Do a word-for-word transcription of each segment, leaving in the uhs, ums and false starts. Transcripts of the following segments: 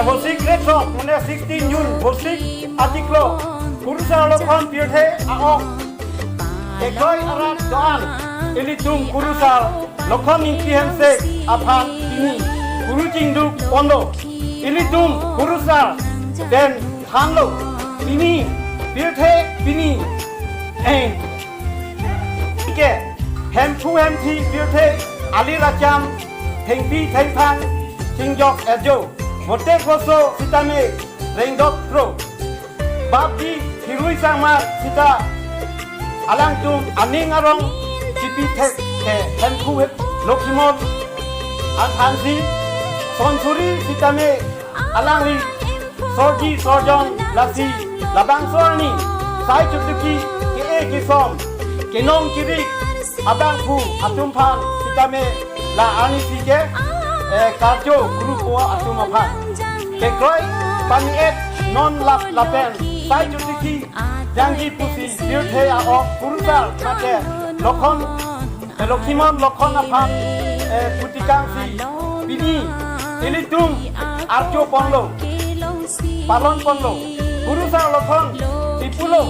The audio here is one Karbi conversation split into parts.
Vosik krethrok, mane sixteen June, Vosik achiklo, Kurusar Lokhon pirthe a-ok kekroi arat do-an, ilitum Kurusar Lokhon Ingti Hemsek aphan pini kuru chingduk ponlo. Ilitum Kurusar pen thanlo. Pini pirthe pini, eh, ke Hemphu Hemphi pirthe alir acham thengpi thengphang chingjok ejo. Bote koso sitame rengdok pro. Babji Hirui Sangmar sita alangtum aning arong chipi thek ke Hemphu Lokhimon aphansi sonsuri sitame alangli sorji sorjon lasi labangso arni sai chutuki ke-e kesom kenong kirik abangphu atum aphan sitame la arnisi ke, eh, karcho kuru po atum aphan kekroi pami-et non lap lapen sai chutuki jangji pusi pirthe a-ok Kurusar mate Lokhon, eh, Lokhimon Lokhon aphan, eh, putikangsi pini ilitum archo ponlo, palon ponlo. Kurusar Lokhon ipulo,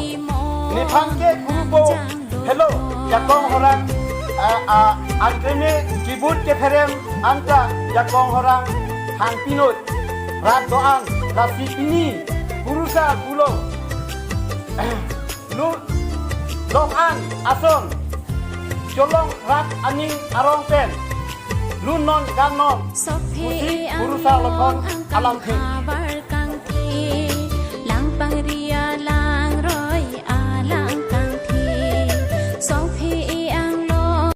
nephan ke kuru po helo, jakong horang, ah, ah, angkreme kibut kepherem anta jakong horang hangpinot rat do-an, lasi pini Kurusar pulo. Lu dong an ason cholong rat aning arong pen lu non gan non pusi Kurusar Lokhon alamthe. Langpang ria langroi alang kangthe. Songphi anglo.